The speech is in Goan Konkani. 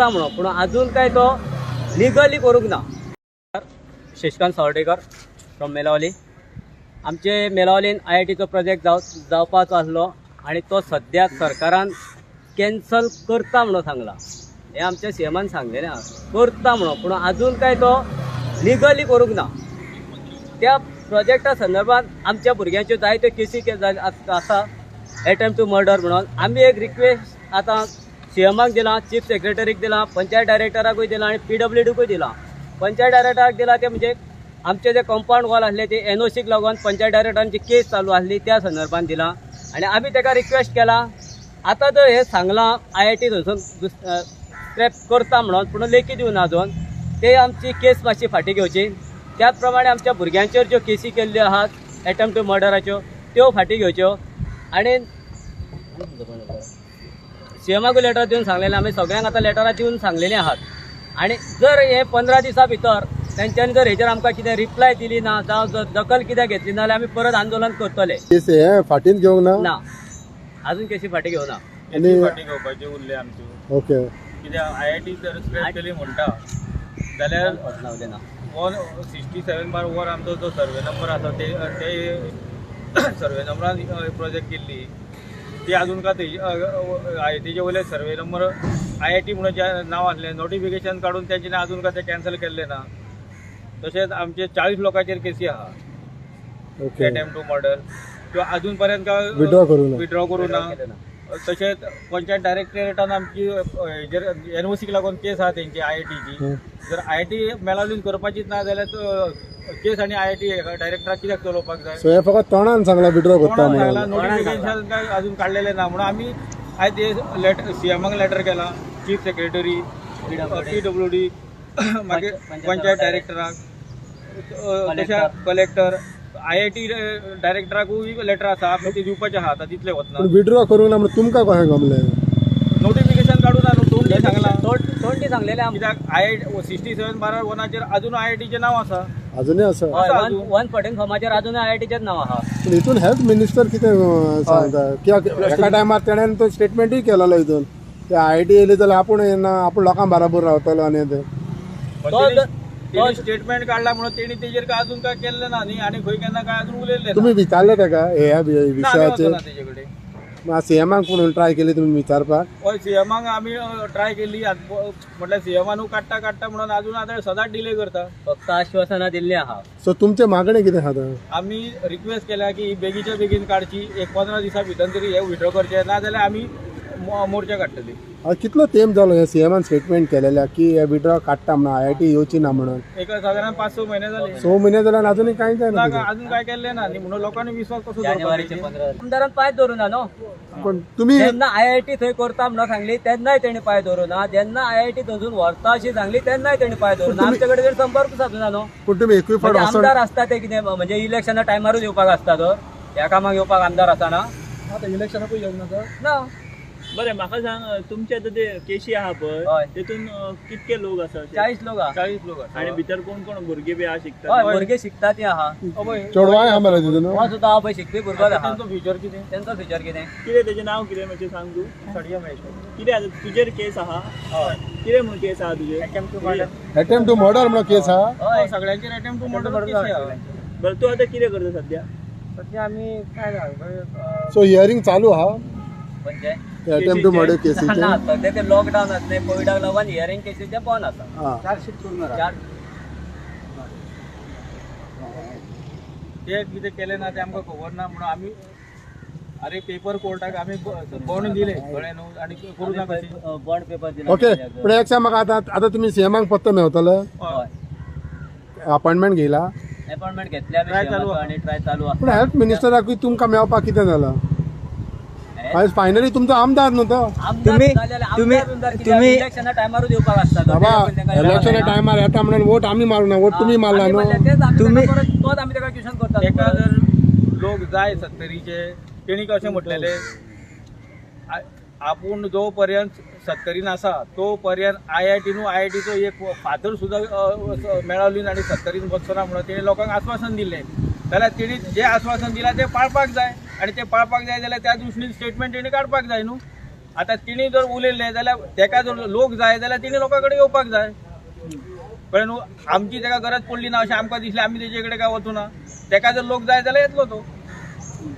करता म्हणून, पूण अजून काय तो लिगली करूंक ना. शशिकांत सावर्डेकर फ्रॉम मेलावली. आमचे मेलावलीन आय-आय-टीचो प्रोजेक्ट जावपाचो आसलो आनी तो सद्याक सरकारान कॅन्सल करता म्हणून सांगला. हें आमच्या सीएमान सांगलेलें आसा, करता म्हणून, पूण अजून काय तो लिगली करूंक ना. त्या प्रोजेक्टा संदर्भात आमच्या भुरग्यांच्यो जायत्यो केसी आसा एटेम्प्ट टू मर्डर म्हणून. आमी एक रिक्वेस्ट आतां सीएमाक दिलां, चीफ सेक्रेटरीक दिलां, पंचायत डायरेक्टराकूय दिलां आनी पीडब्ल्यूडीकूय दिलां. पंचायत डायरेक्टराक दिलां ते म्हणजे आमचे जे कंपावंड वॉल आसले ते एनओसीक लागून पंचायत डायरेक्टरांची केस चालू आसली त्या संदर्भात दिलां आनी आमी ताका रिक्वेस्ट केला. आतां जर हें सांगलां आय-आय-टी थंयसून स्क्रॅप करता म्हणून, पूण लेखी दिवना अजून, ते आमची केस मातशी फाटीं घेवची. त्याच प्रमाणे आमच्या भुरग्यांचेर ज्यो केसी केल्ल्यो आहात एटेम्प्ट टू मर्डराच्यो त्यो फाटीं घेवच्यो. आनी सीएमाकूय लेटर दिवन सांगलेलें, आमी सगळ्यांक आतां लेटरां दिवन सांगलेलीं आहात. आनी जर हे 15 दिसां भितर तेंच्यांनी जर हेजेर आमकां कितें रिप्लाय दिली ना जावं जर दखल कितें घेतली ना जाल्यार आमी परत आंदोलन करतले. केस हे फाटीन घेवंक ना? ना, अजून केसी फाटीं घेवना. आनी फाटीं घेवपाची उरली आमची. ओके. कित्याक आय-आय-टी जर स्क्रॅप केली म्हणटा जाल्यार ना 167/1 आमचो जो सर्वे नंबर आसा ते सर्वे नंबरान प्रोजेक्ट केल्ली ती अजून का थंय आय-आय-टीचे वयले सर्वे नंबर आय-आय-टी म्हणून जे नांव आसलें नोटिफिकेशन काडून तेंच्यांनी अजून का ते कॅन्सल केल्लें ना. तशेंच आमचे 40 लोकांचेर केसी आहा एटेम्प्ट टू मर्डर किंवा अजून पर्यंत का विड्रॉ करूं ना. विड्रॉ करूं ना. तशेंच पंचायत डायरेक्टरेटान आमची हेजेर एनओसीक लागून केस आहा तेंची आय-आय-टीची. जर आय-आय-टी मेलावलीन करपाचीच ना जाल्यार केस आनी आय-आय-टी डायरेक्टराक कित्याक चलोवपाक जाय? सो हे फकत तोंडान सांगला विड्रॉ करता म्हणून, नोटिफिकेशन काय अजून काडलेलें ना म्हणून आमी आयज ते लेटर सीएमाक लेटर केला, चीफ सेक्रेटरी, पीडब्ल्यूडी, मागीर पंचायत डायरेक्टराक, तशें कलेक्टर, आय-आय-टी डायरेक्टराकूय लेटर आसा, ती दिवपाचें आहा. आतां तितलें वतना विड्रॉ करूंक ना म्हणून तुमकां कशें गमलें? नोटिफिकेशन काडूं ना, तोंडी सांगलां, तोंडी सांगलेलें. कित्याक I 67/1 अजून आय-आय-टीचें नांव आसा, अजूनय आसा. 114 फॉर्माचेर अजून आय-आय-टीचेंच नांव आहा. पूण हितून हेल्थ मिनिस्टर कितें सांगता? कित्याक एका टायमार तेणेन तो स्टेटमेंटूय केलेलो हितून ते आय-आय-टी येयली जाल्यार आपूण येना, आपूण लोकां बराबर रावतलो. आनी ते स्टेटमेंट काडला म्हणून तेणी तेजेर काय अजून काय केल्लें ना न्ही, आनी खंय केन्ना काय अजून उलयल्लें. तुमी विचारलें ताका ह्या विशयाचेर? तेजे कडेन सीएमाक पूण ट्राय केली तुमी विचारपाक? हय, सीएमाक आमी ट्राय केली, म्हटल्यार सीएमानू काडटा काडटा म्हणून अजून आतां सदांच डिले करता. फक्त आश्वासनां दिल्लीं आहा. सो तुमचे मागणें कितें आहा? आमी रिक्वेस्ट केल्या की बेगीच्या बेगीन काडची, एक 15 दिसां भितर तरी हे विड्रॉ करचे, ना जाल्यार आमी मोर्चा काडटली. कितलो तेंप जालो हे सीएमान स्टेटमेंट केलेल्या की हे विड्रॉ काडटा म्हणून, आय-आय-टी येवची ना म्हणून? एक साधारण 5-6 महिने जाले. 6 महिने जाल्यार अजूनय कांय जायना, अजून काय केल्लें ना न्ही, म्हणून लोकांनी विश्वास कसो? जानेवारीचे 15 आमदारान पांय धरूं ना न्हू. पण तुमी जेन्ना आय-आय-टी थंय करता म्हणून सांगली तेन्नाय तेणी पांय धरूं ना, जेन्ना आय-आय-टी थंयसून व्हरता अशी सांगली तेन्नाय तेणी पांय धरूं ना. आमचे कडेन संपर्क सादूना न्हू. पूण तुमी एकूय फावट आमदार आसता ते कितें म्हणजे इलेक्शना टायमारूच येवपाक आसता तर ह्या कामाक येवपाक आमदार आसना? आतां इलेक्शनाकूय येवंक ना. ना. बरें, म्हाका सांग, तुमचे आतां ते केशी आहा पळय तेतून कितके लोक आसा? 40 लोक आहा. 40 लोक आसा. आनी भितर कोण कोण भुरगीं बी आहा शिकता? हय, भुरगे शिकता ती आहा. चेडवांय आहा मरे तितून? हो सुद्दां आहा पळय, शिकपी भुरगो आहा. तेंचो फ्युचर कितें? तेंचो फ्युचर कितें? कितें तेजें नांव कितें मातशें सांग तूं. सडिया महेश. कितें आतां तुजेर केस आहा? कितें म्हणून केस आहा तुजेर? Attempt to murder. Attempt to murder म्हणून केस आहा? हय, सगळ्यांचेर एटेम्प्ट टू मर्डर केस आहा. बरें, तूं आतां कितें करता सद्या? सद्या आमी काय ना. सो हियरींग चालू आहा? म्हणजे एटेम्प्ट टू मर्डर केसीचे ना, सद्या ते लॉकडावन आसलें कोविडाक लागून हियरींग केसीचे बंद आसा. चार्जशीट करून चार ते कितें केलें ना तें आमकां खबर ना म्हणून आमी अरे पेपर कोर्टाक आमी बॉन्ड दिले, कळ्ळें न्हू, आनी करूं ना कशें बॉन्ड पेपर दिला. ओके, पूण एक सांग म्हाका, आतां आतां तुमी सीएमाक पत्तो मेवतले? हय. अपॉयंटमेंट घेयला? अपॉयंटमेंट घेतली आमी आनी ट्राय चालू आसा. पूण हेल्थ मिनिस्टराकूय तुमकां मेवपाक कितें जालां? आयज फायनली तुमचो आमदार न्हू तो. तुम्ही तुम्ही इलेक्शना टायमारूच येवपाक आसता बाबा, इलेक्शना टायमार येता म्हणून वोट आमी मारूं ना, वोट तुमी मारला न्हू. तुम्ही तोच आमी ताका क्वेश्चन करता. एका जर लोक जाय सत्तरीचे तेणी कशें म्हटलेलें, आपूण जो पर्यंत सत्तरीन आसा तो पर्यंत आय-आय-टी न्हू आय-आय-टीचो एक फातर सुद्दां मेळवली ना आनी सत्तरीन वचचो ना म्हणून तेणी लोकांक आस्वासन दिल्लें. जाल्यार तेणी जें आस्वासन दिलां तें पाळपाक जाय, आनी तें पाळपाक जाय जाल्यार त्या दृश्टीन स्टेटमेंट तेणी काडपाक जाय न्हू. आतां तिणी जर उलयलें जाल्यार तेका जर लोक जाय जाल्यार तिणी लोकां कडेन येवपाक जाय. कळ्ळें न्हू? आमची तेका गरज पडली ना अशें आमकां दिसलें, आमी तेजे कडेन काय वचूना. तेका जर लोक जाय जाल्यार येतलो तो.